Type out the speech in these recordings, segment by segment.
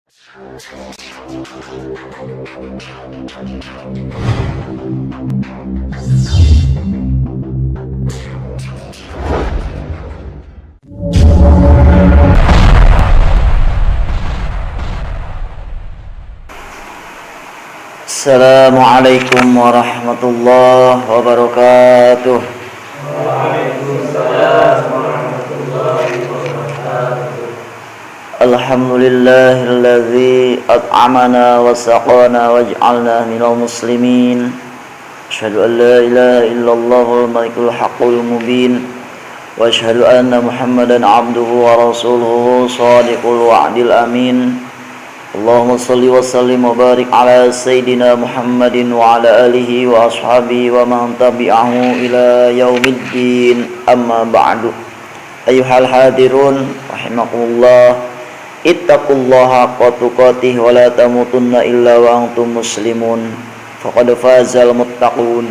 Assalamualaikum warahmatullahi wabarakatuh. Waalaikumsalam warahmatullahi wabarakatuh. Alhamdulillahilladzi at'amana wa saqana waj'alna minal muslimin. Asyhadu an la ilaha illallahul malikul haqqul mubin. Wa asyhadu anna Muhammadan abduhu wa rasuluhu shadiqul wa'dil amin. Allahumma salli wa sallim wa barik ala sayyidina Muhammadin wa ala alihi wa ashabihi wa man tabi'ahu ila yaumiddin. Amma ba'du. Ayyuhal hadirun rahimakumullah. Ittaqullaha haqqa tuqatih wa la tamutunna illa wa antum muslimun. Faqad fazal muttaqun.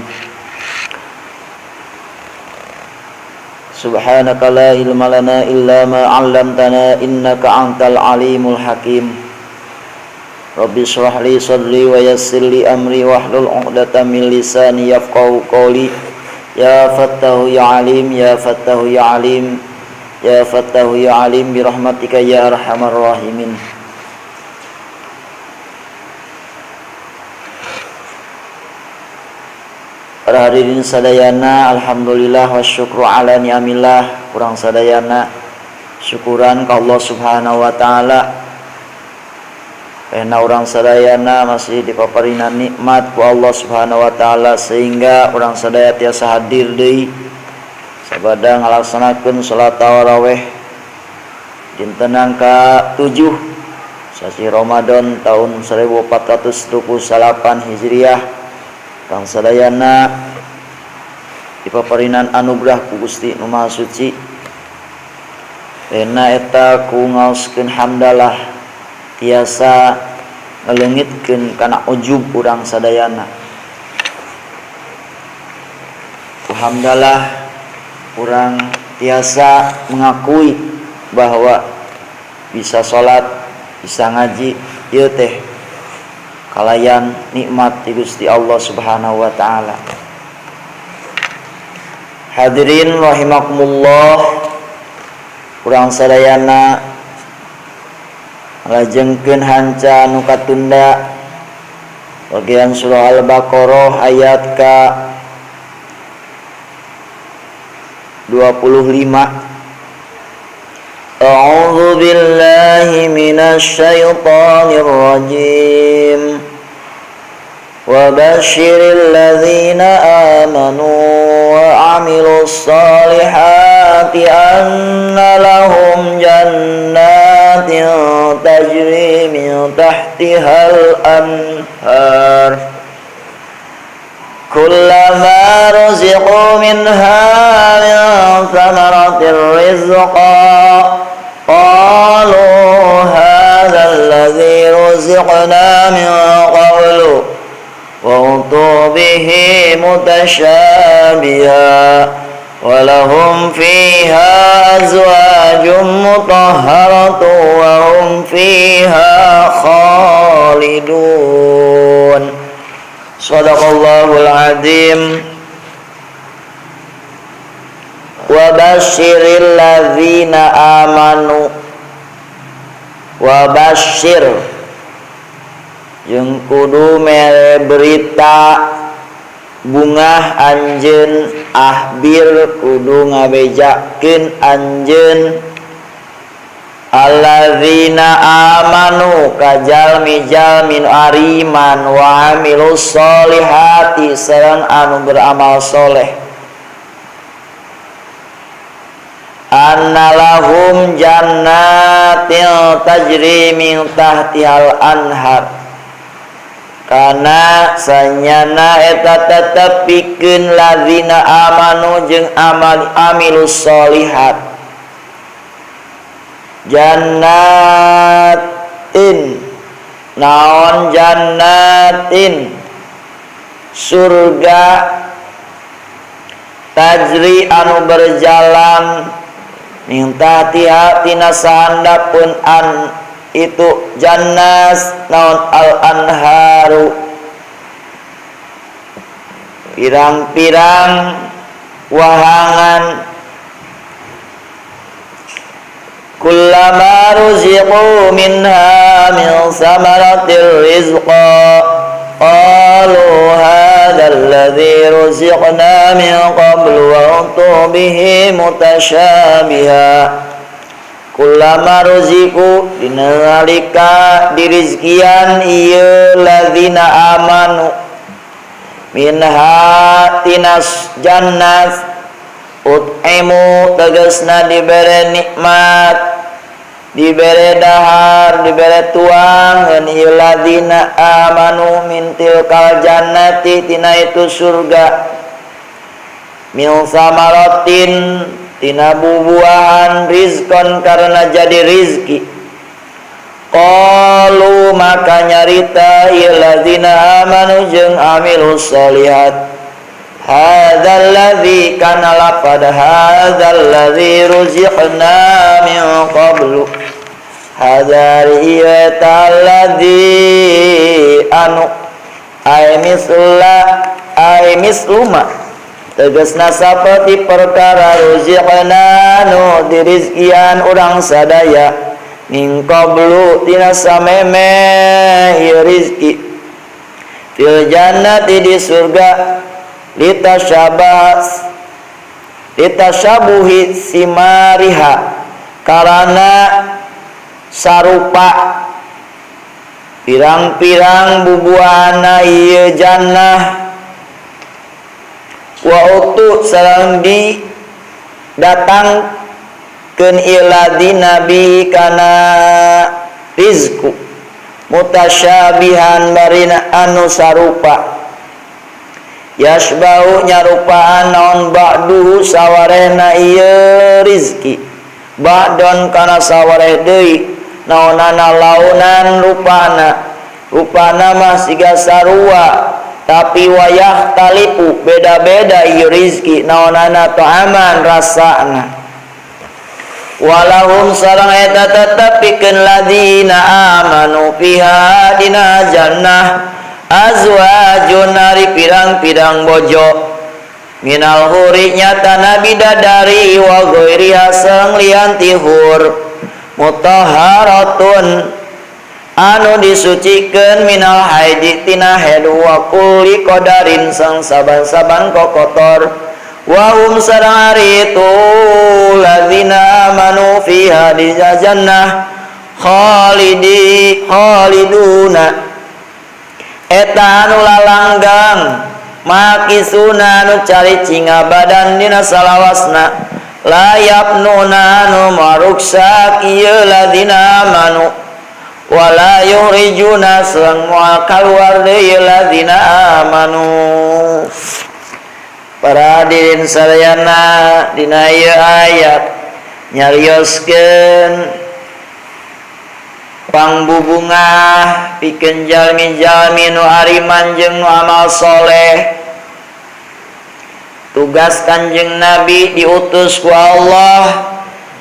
Subhanaka la ilma lana illa ma 'allamtana innaka antal alimul hakim. Rabbi shrah li sadri wa yassir li amri wahlul 'uqdatam min lisani yafqahu qawli. Ya Fattahu ya Alim, ya Fattahu ya Alim, ya Fattahu ya Alim bi rahmatika ya arhamar rahimin. Para hadirin sadayana, alhamdulillah wa syukru ala ni'amillah. Kurang sadayana syukuran ka Allah Subhanahu wa taala. Karena urang sadayana masih dipaparina nikmat ku Allah Subhanahu wa taala sehingga urang sadaya tiasa hadir deui sabada ngalaksanakeun salat tarawih dintenan ka-7 sasi Ramadan tahun 1428 Hijriah. Urang sadayana dipaparinan anugerah ku Gusti Nu Maha Suci. Karena eta ku ngaoskeun hamdalah tiasa ngaleungitkeun kana ujub urang sadayana. Ku hamdalah urang tiasa mengakui bahwa bisa salat, bisa ngaji ieu teh kalayan nikmat ti Gusti Allah Subhanahu wa taala. Hadirin rahimakumullah, urang sadayana lajengkeun hanca nu katunda bagian surah Al-Baqarah ayat ka 25. A'udzu billahi minasy syaithanir rajim. Wa basyiril ladzina amanu wa 'amilus solihati anna lahum jannatin tajri min tahtihal anhar kullama ruziqu minha min thamaratir rizqa qalu hadzal ladzi ruziqna min qablu wa utu bihi mutasyabiha wa lahum fiha azwajun mutahharatun wa hum fiha khalidun. Sadaqallahul azim. Wa basyiril ladzina amanu. Wa basyir jeung kudu mere berita bungah anjeun, ahbir kudu ngabejakeun anjeun alladzina amanu kajalmi-jalmi nu ariman wa amilus solihati sareng anu beramal soleh. Anna lahum jannatin tajri min tahtihal anhar. Kana sanyana eta tetep pikeun ladzina amanu jeung amal amilus solihat. Jannatin naon jannatin surga tajri anu berjalan min tahtiha tina sahandapeun an itu jannas naon al anharu pirang-pirang wahangan kullama ruziqu minha min samaratir rizqa qalu hadzal ladzi ruziqna min qablu wa utu bihi mutasyabiha kullama ruziqu dina nalika dirizkian ieu ladzina amanu minha tinas jannat ut'imu tegasna dibere nikmat dibere dahar dibere tuangan ieu ladzina amanu min tilkal jannati tina itu surga min samaratin tina bubuahan rizkon karena jadi rizki qalu maka nyarita ieu ladzina amanu jeung amilus solihat hadzal ladzi kana laqad hadzal ladzi ruziqna min qablu hadzal ladzi anu ay misla ay misluma tegasna saperti perkara ruziqna nu dirizkian urang sadaya min qablu tina sameme ieu rizki fil jannati di surga litasyabuhi simariha karana sarupa pirang-pirang bubuahna ieu jannah wa utu sareng di datangkeun ieu ladina bi kana rizku mutasyabihan barina anu sarupa yasbau nyarupaan naon ba'duhu sawarehna ieu rizki ba'don kana sawareh deui naonana launan rupana rupana mah siga sarua tapi wayah talipu beda-beda ieu rizki naonana ta'aman rasana walahum sareng eta tetep pikeun ladina amanu fiha dina jannah azwajun ari pirang-pirang bojo minal huri nyatana bidadari wa ghairiha sareng lian ti hur mutahharatun anu disucikeun minal haidi tina haid wa kulli qadarin sang saban-saban kokotor wa hum sareng ari itu ladzina amanu fiha di jannah khaliduna eta anu lalanggang makisuna anu cari cinga badan dina salawasna layapnuna anu maruksak ieu ladzina amanu wala yuhrijuna sareng moal kaluar deui ladzina amanu. Para hadirin sadayana dina ieu ayat nyarioskeun pangbubungah pikeun jalmi-jalmi nu ariman jeung nu amal soleh. Tugas Kanjeng Nabi diutus ku Allah,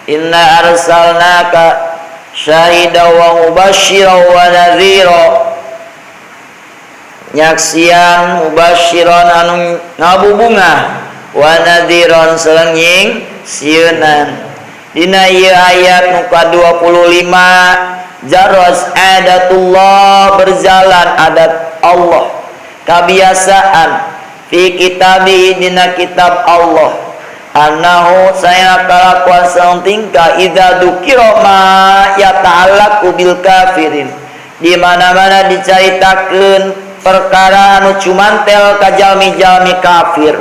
inna arsalnaka syahida wa mubasysyiran wa nadhira, nyaksian mubasyiran anu ngabubungah wa nadhiran sareng nyingsieunan. Dina ieu ayat nu ka-25 jaros adatullah, berjalan adat Allah, kebiasaan fi kitabi dina kitab Allah, annahu saya kalakuan sareng tingkah idza dzukira ma yata'allaqu bil kafirin, di mana-mana dicaritakeun perkara anu cumantel ka jalmi-jalmi kafir,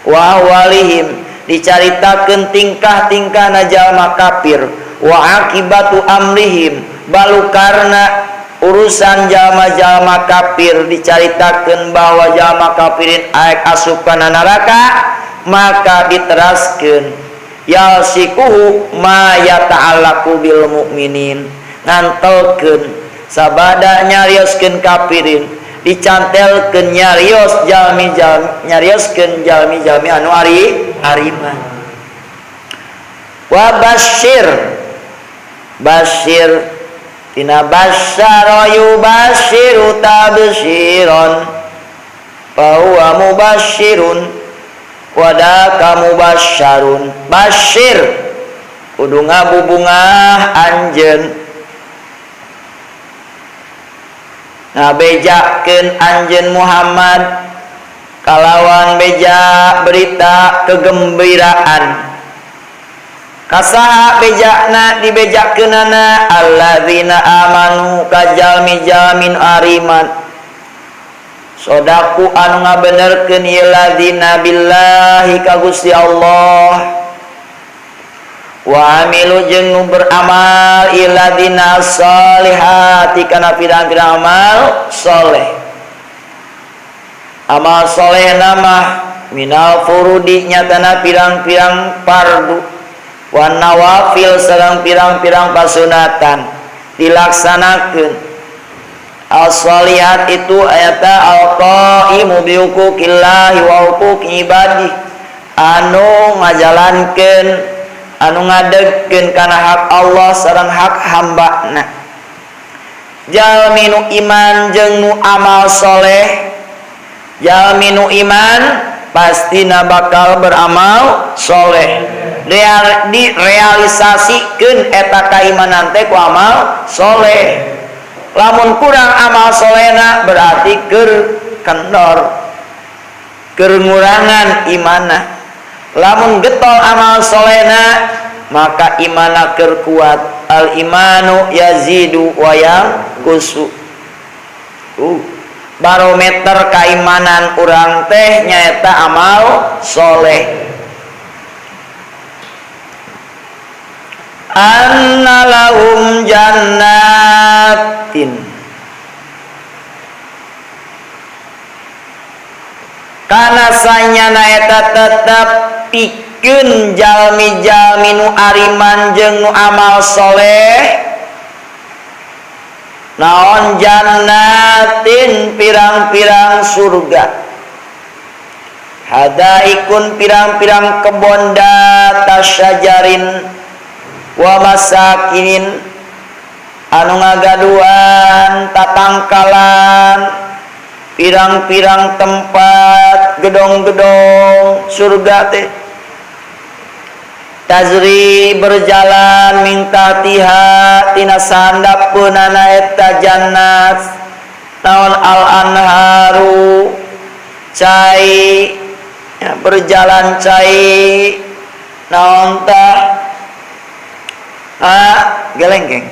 wa walihim dicaritakeun tingkah-tingkahna jalma kafir, wa akibatu amrihim balukarna urusan jalma-jalma kafir dicaritakeun bahwa jalma kafirin aek asup kana neraka, maka diteraskeun yalsikuhu ma yata'allaqu bil mukminin, ngantelkeun sabada nyarioskeun kafirin dicantelkeun nyarios jalmi-jalmi, nyarioskeun jalmi-jalmi anu ari ariman. Wa basyir, basyir Tina basyara yubasyiru tabsyiron fahuwa mubasyirun wadaka mubasyarun. Basyir kudu ngabubungah anjeun, ngabejakeun anjeun Muhammad kalawan beja berita kegembiraan. Kasaha bejakna dibejakeunana alladzina amanu kajalmi-jalmin ariman sodaku anu ngabenerkeun ieu ladzina billahi ka Gusti Allah wa amilu jeung nu beramal ieu ladzina salihati kana pirang-pirang amal soleh. Amal soleh nama minal furudi nyatana pirang-pirang fardu wan nawafil sareng pirang-pirang pasunatan dilaksanakeun. As-solihat itu ayata al-qaimu bi huquqillahi wa huquqi ibadih, anu ngajalankeun anu ngadegkeun kana hak Allah sareng hak hambana. Jalmi nu iman jeung nu amal soleh, jalmi nu iman pastina bakal beramal soleh. Direalisasikeun eta kaimanan teh ku amal soleh. Lamun kurang amal solehna berarti keur kendor, keur ngurangan imana. Lamun getol amal solehna maka imana keur kuat. Al imanu yazidu wa yanqusu. Barometer kaimanan urang teh nyaeta amal soleh. Anna lahum jannatin, kana sanyana eta tetep pikeun jalmi-jalmi nu ariman jeung nu amal soleh. Naon jannatin pirang-pirang surga, hadaikun pirang-pirang kebon data syajarin wa masakinin anu ngagaduhan tatangkalan pirang-pirang tempat gedong-gedong surga teh. Tazri berjalan minta tiha tina sandapeunana eta jannat naon al anharu cai ya, berjalan cai naon tah gelengkeng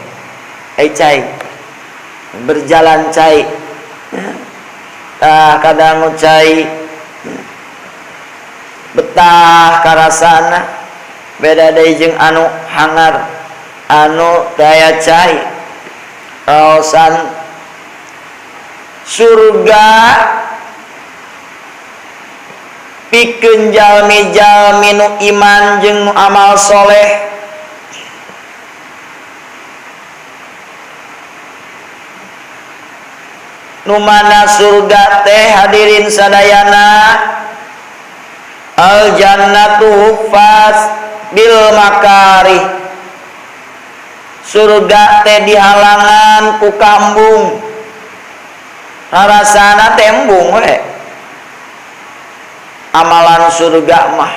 ai cai berjalan cai tah kadang cai betah karasana beda deui jeung anu hangar anu daya cai. Raosan surga pikeun jalmi-jalmi nu iman jeung nu amal soleh. Nu mana surga teh hadirin sadayana al jannatu huffaz bil makarih, surga teh dihalangan ku kambung, rasana tembung we. Amalan surga mah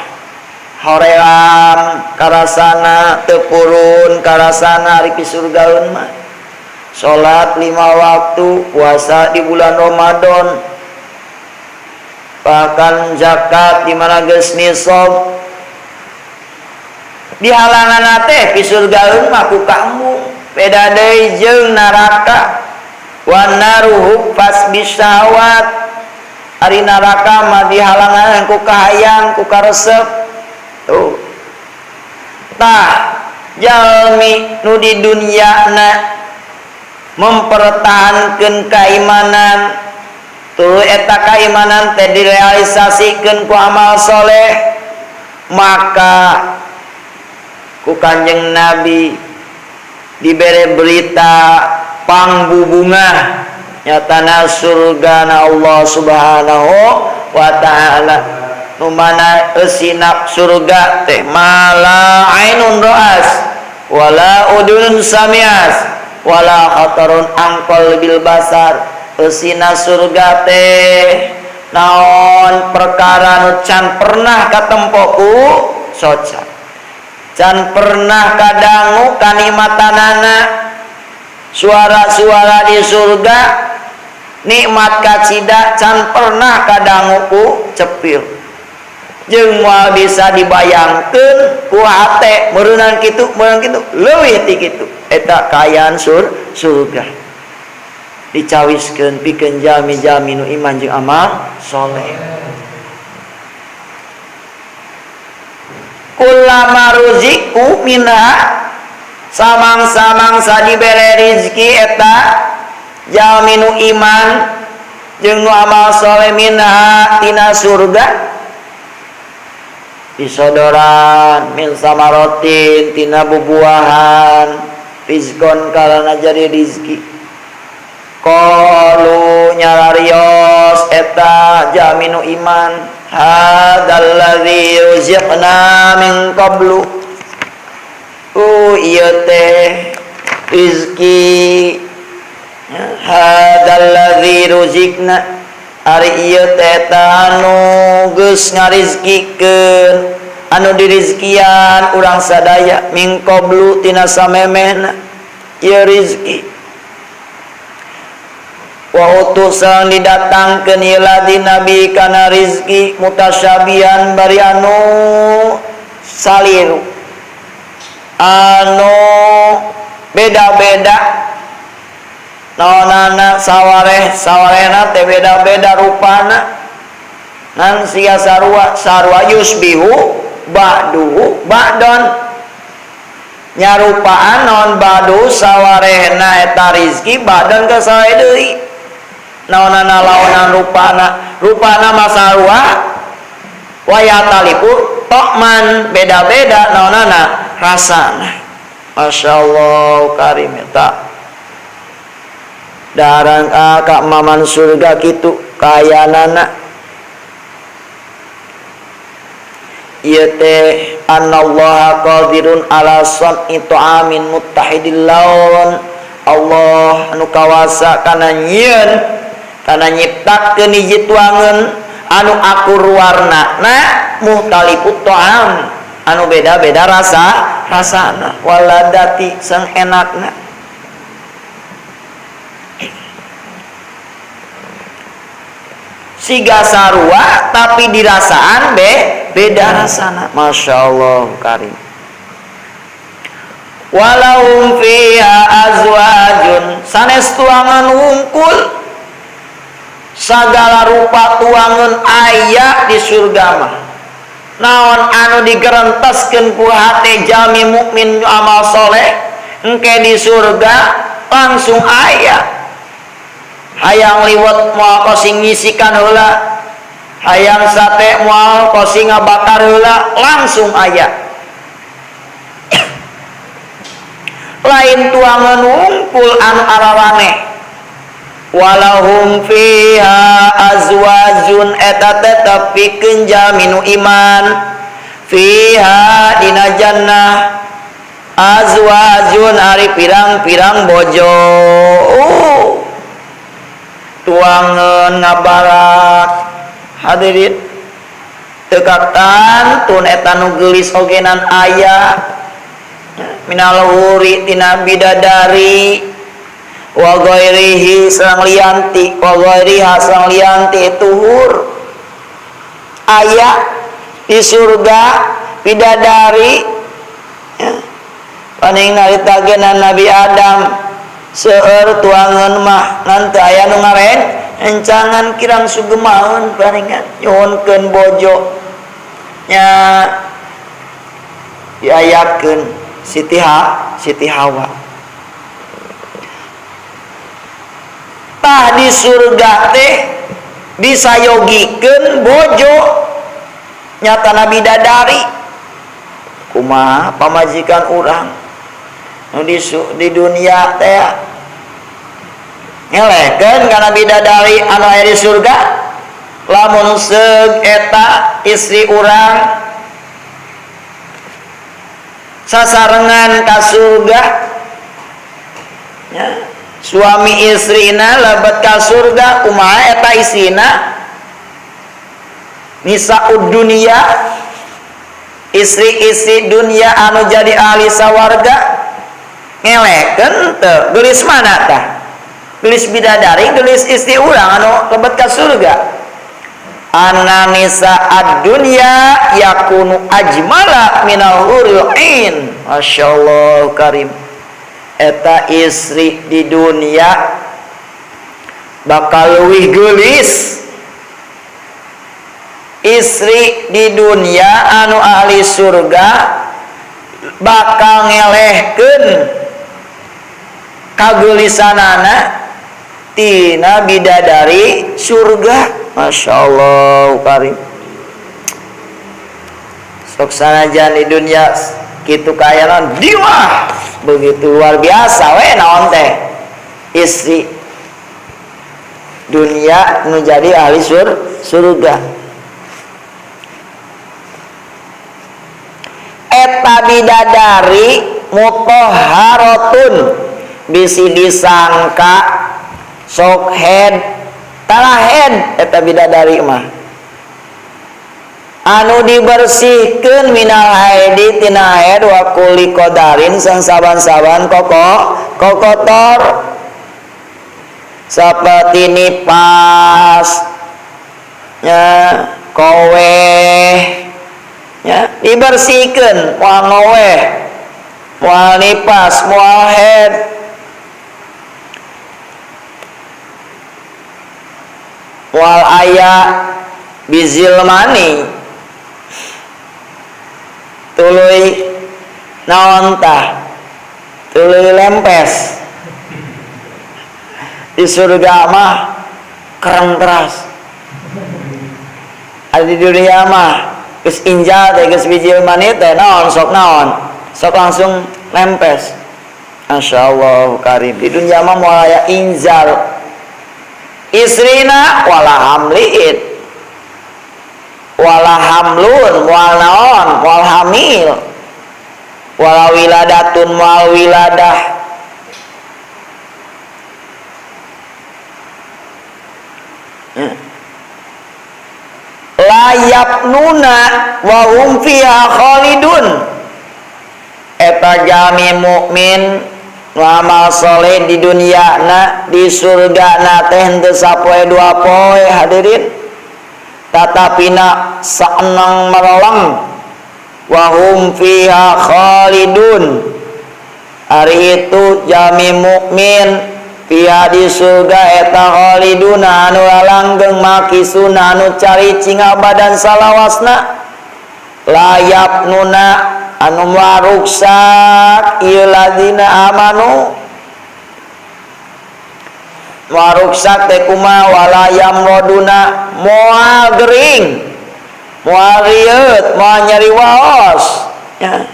hoream karasana teu purun karasana ari surgaeun mah. Salat 5 waktu, puasa di bulan Ramadan, bahkan zakat di mana geus nisab. Di halangan teh di surgaeun mah ku kamu beda deui jeung neraka. Wan naru huffas bisyahwat, ari neraka mah dihalangan ku kahayang ku karesep. Tuh tah jalmi nu di dunyana mempertahankeun keimanan, tuluy eta keimanan teh direalisasikeun ku amal soleh, maka ku Kanjeng Nabi dibere berita pangbubungah nyatana surgana Allah Subhanahu wa ta'ala. Nu mana eusinak surga teh mala ainun ra'as wala udunun samias Wala khatarun angkol bil basar eusina surga teh naon perkara nu can pernah katempo ku soca, can pernah kadangu kanikmatanana. Suara-suara di surga nikmat kacida can pernah kadangu ku cepil, jeung moal bisa dibayangkeun ku hate meureunan kitu meureunan kitu leuwih ti kitu. Eta kaayaan surga dicawiskeun pikeun jalmi-jalmi nu iman jeung amal soleh. Kullama ruziku minha samang-samangsa dibere rizki eta jalmi nu iman jeung nu amal soleh minha tina surga disodoran min samarotin tina bubuahan rizkon karana jadi rizki. Qalu nyararios eta jalmi nu iman hadzal ladzi ruziqna min qablu, ieu teh rizki hadzal ladzi ruziqna ari ieu teh anu geus ngarizkikeun anu dirizkian urang sadaya min qablu tina samemehna ieu rizki. Wa utusan didatangkeun ieu ladzi nabi kana rizki mutasyabihan bari anu saliru anu beda-beda naonana sawareh sawarehna teh beda-beda rupana ngan sia sarua sarua yusbihu ba'duhu ba'don nyarupaan naon ba'du sawarehna eta rizki ba'don ka sawareh deui naonana laonan rupana rupana mah sarua wayatalipu tokman beda-beda naonana rasana. Masya Allah karim eta darang ka maman surga kitu kayanana ieu teh anallaha qadirun ala san'i ta'amin muttahidil laun. Allah anu kawasa kana nyieun kana nyiptakeun hiji tuangeun anu akur warnana muhtalifut ta'am anu beda-beda rasa rasana waladati sang enakna. Siga sarua tapi dirasaan beda rasana. Masya Allah karim. Walahum fiha azwajun sanes tuangan wungkul sagala rupa tuangan aya di surga mah. Naon anu digerenteskeun ku hate jalmi mukmin amal soleh engke di surga langsung aya. Hayang liwet moal kosing ngisikan heula, hayang sate moal kosing ngabakar heula, langsung aya. Lain tuangan wungkul anu arawaneh. Walahum fiha azwajun eta tetep pikeun jalmi nu iman fiha dina jannah azwajun ari pirang-pirang bojo. Tuangan ngabarak hadirin teu katantun eta nu geulis ogenan aya minal huri tina bidadari wa ghairihi sareng lianti wa ghairiha sareng lianti tuhur aya di surga bidadari ya. Paning narita ge Nabi Adam seueur tuangan mah ngan teu aya nu ngaren encangan kirang sugemaeun paningan nyuhunkeun bojo nya diayakeun Siti Hawa. Tah di surga teh disayogikeun bojo nyatana bidadari. Kumaha pamajikan urang nu di dunia teh ngelehkeun kana bidadari anu aya di surga. Lamun seug eta istri urang sasarengan ka surga Suami istrina lebet ka surga kumaha eta isina? Nisaud dunia, istri-istri dunia anu jadi ahli sawarga ngelekeun teu? Geulis mana tah? Geulis bidadari, geulis istri urang anu lebet ka surga. Anna nisa ad-dunya yakunu ajmala minal huril ain. Masyaallah karim. Eta istri di dunia bakal leuwih geulis. Istri di dunia anu ahli surga bakal ngelehkeun kageulisanana tina bidadari surga. Masya Allah karim. Sok sanajan di dunia kitu kaayaan diwah begitu luar biasa we naon teh istri dunia nu jadi ahli surga. Eta bidadari mutahharatun bisi disangka sok head tarahed eta bidadari mah anu dibersihkeun minal haidi tina haid wa kulli qadarin sang saban-saban koko kokotor seperti nipas nya koweh nya dibersihkeun moal ngoweh moal nipas moal haid moal aya bizilmani tuluy naon tah tuluy lempes di surga mah kereng keras. Ada di dunia mah geus injal teh geus bijil mani teh naon sok naon sok langsung lempes. Masyaallah karim. Di dunia mah moal aya injal istrina wala hamliin wala hamlun moal naon moal hamil wala wiladatun moal wiladah. Layap nuna wa hum fiha khalidun. Eta jami mukmin ngamal soleh di dunia na di surga na teh henteu sapoe dua poe hadirin, tatapina saenang mereleng wa hum fiha khalidun. Ari itu jami mukmin fiha di surga eta khaliduna anu lalanggeng makisuna anu cari cingabadan salawasna layap nuna anu maruksak ieu ladina amanu maruksak teh kumaha wala yamroduna moal gering moal rieut moal nyeri waos nya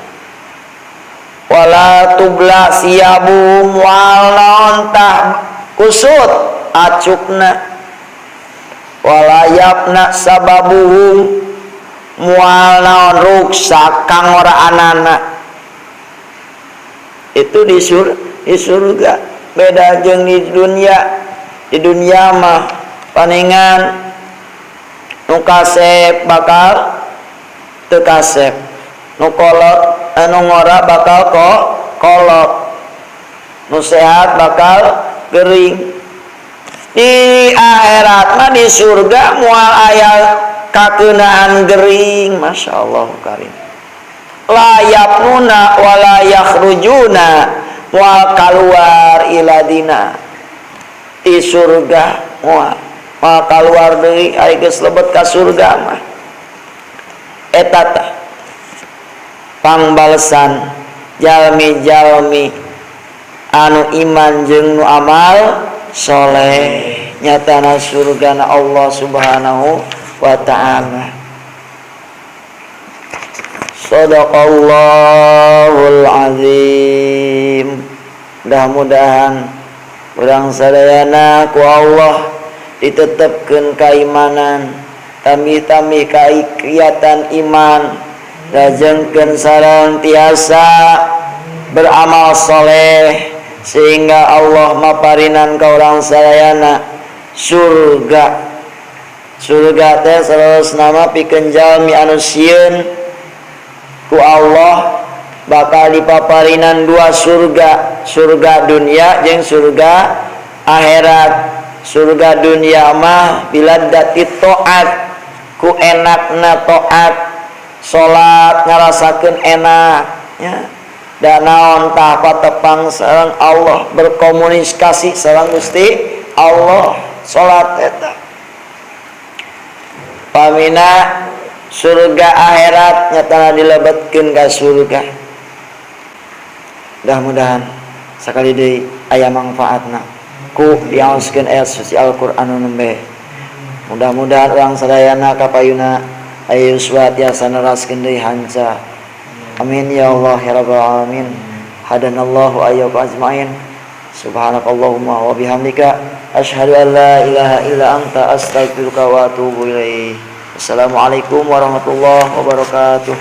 wala tubla siabu moal naon tah kusut acukna wala yapna sababuhum moal naon ruksak kangoraanana. Itu di surga beda jeung di dunia. Di dunia mah paningan nu kasep bakal teu kasep, nu kolot anu ngora bakal kolot, nu sehat bakal gering. Di akhirat mah di surga moal aya kakeunaan gering. Masya Allah karim. La yapnuna wala yakhrujuna moal kaluar iladina di surga moal kaluar deui ari geus lebet ka surga mah. Eta tah pangbalesan jalmi-jalmi anu iman jeung nu amal soleh nyatana surgana Allah Subhanahu wa ta'ala. Shadaqallahul azim. Mudah-mudahan urang sadayana ku Allah ditetepkeun kaimanan, tami-tami kaikiatan iman, lajengkeun sareng tiasa beramal soleh, Sehingga Allah maparinan ka urang sadayana surga. Surga teh saleresna mah pikeun jalmi anu sieun ku Allah bakal dipaparinan dua surga, surga dunia jeung surga akhirat. Surga dunia mah biladzati taat, ku enakna taat, salat ngarasakeun enak ya. Da naon tah patepang sareng Allah, berkomunikasi sareng Gusti Allah salat eta. Pamina surga akhirat nyatana dilebetkeun ka surga. Mudah-mudahan sakali deui aya mangfaatna ku diaoskeun ayat suci Al-Qur'an nu nembe. Mudah-mudahan urang sadayana kapayuna aya yuswa tiasa neraskeun deui hanca. Amin ya Allah ya rabbal alamin. Hadanallahu ayyakum ajmain. Subhanakallahumma wa bihamdika asyhadu an la ilaha illa anta astaghfiruka wa atubu ilaik. Assalamualaikum warahmatullahi wabarakatuh.